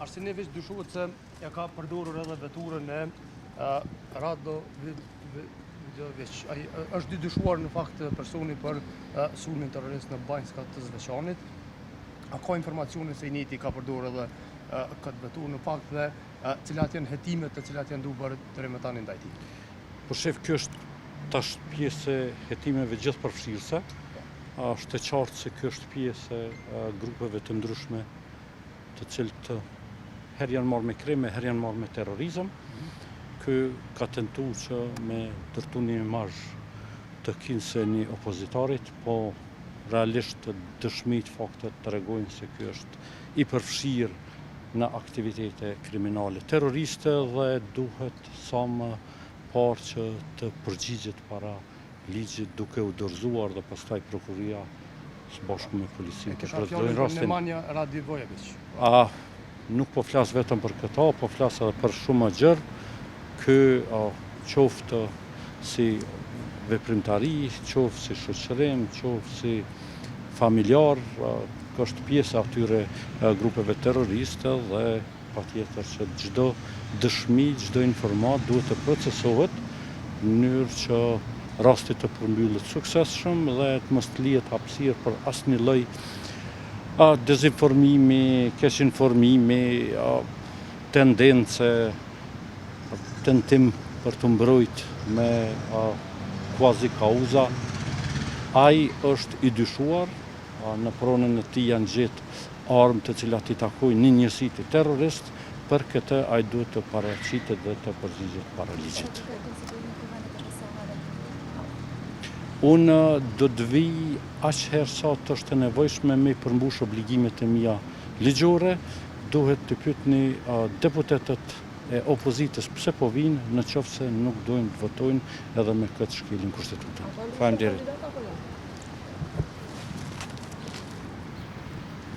Arsenijeviq dyshohet se e ka përdorur edhe veturën e Rado Vidoviq. Ai është i dyshuar në fakt personi për sulmin terrorist në Banjska të Zveçanit. A ka informacione se i njëjti ka përdorur edhe këtë veturë në fakt dhe cilat janë hetimet të cilat janë duke u bërë deri më tani ndaj tij? Po shef, kjo është tash pjesë e hetimeve gjithëpërfshirëse. Është e qartë se kjo është pjesë e grupeve të ndryshme të cilët herë janë marrë me krime, herë janë marrë me terrorizëm. Ky ka tentu që me ndërtu një imazh të kinse një opozitarit, po realisht dëshmitë, faktet tregojnë se ky është i përfshirë në aktivitete kriminale terroriste dhe duhet sa më parë që të përgjigjet para ligjit duke u dorëzuar dhe pastaj prokuroria së bashku me policinë të procedojnë rastin. Nemanja Radivojeviq. A, nuk po flas vetëm për këta, po flas edhe për shumë më gjerë. Ky qoftë si veprimtari, qoftë si shoqërim, qoftë si familjar, është pjesë e atyre grupeve terroriste dhe Patjetër që çdo dëshmi, çdo informatë duhet të procesohet në mënyrë që rasti të përmbyllet suksesshëm dhe të mos të lihet hapësirë për asnjë lloj dezinformimi, keqinformimi, tendence, tentim për t'u mbrojt me kuazi kauza. Ai është i dyshuar, Në pronën e tij janë gjetë armë të cilat i takojnë një njësiti terrorist, për këtë ai duhet të paraqitet dhe të përgjigjet para ligjit. Unë do të vij aq herë sa të është e nevojshme me i përmbush obligimet e mia ligjore, duhet të pyetni deputetët e opozitës pse po vijnë në qoftë se nuk dojnë të votojnë edhe me këtë shkelin kushtetutën. Faleminderit.